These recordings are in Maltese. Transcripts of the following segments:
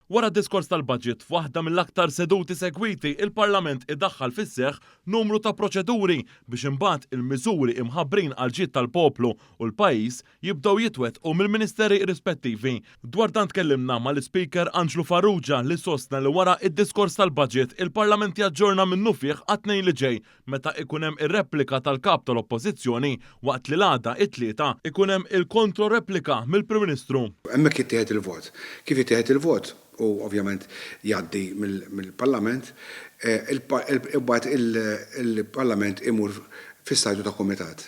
Wara d-diskors tal-budget, f'waħda mill-aktar seduti segwiti, il-Parlament idaħħal fis-seħħ numru ta' proċeduri biex imbagħad il-miżuri imħabbrin għall-ġid tal-poplu u l-pajjiż jibdew jitwettqu mill-Ministeri rispettivi. Dwar dan tkellimna mal-Ispeaker Anġlu Farrugia li sostna li wara d-diskors tal-budget il-Parlament jaġġorna minnufih għat-Tnejn li ġej meta ikun hemm ir-replika tal-Kap tal-Oppożizzjoni waqt li l-għada, it-Tlieta, ikun hemm il-kontro-replika mill-Prim Ministru. Hemmhekk jittieħed il-vot. Kif jittieħed il-vot u ovvjament jgħaddi mill-Parlament, imbagħad il-Parlament imur fi stadju ta' kumitat.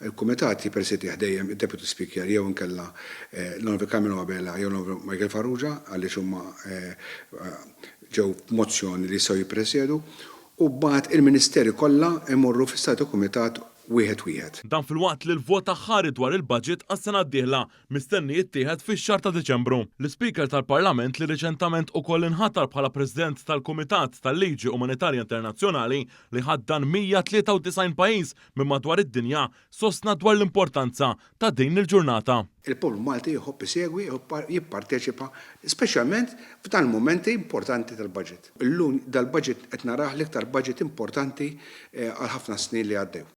Il-kumitat jippresidih dejjem id-Deputy Speaker jew inkella l-Onorevoli Carmelo Abela jew l-Onorevoli Michael Farrugia għaliex huma ġew b'mozzjoni li jistgħu jippresjedu u mbagħad il-Ministeri kollha jmorru fi stadju kumitat wieħed wieħed. Dan filwaqt li l-vot aħħari dwar il-budget għas-sena d-dieħla mistenni jittieħed fix-xahar ta' Diċembru. L-Ispeaker tal-Parlament li riċentament ukoll inħatar bħala President tal-Kumitat tal-Liġi Umanitarja Internazzjonali li jħaddan 193 pajjiż minn madwar id-dinja sostna dwar l-importanza ta' din il-ġurnata. Il-poplu Malti jħobb isegwi u jipparteċipa speċjalment f'dan il-mumenti importanti tal-budget. Illum dal-budget qed narah l-iktar budget importanti għal ħafna snin li għaddew.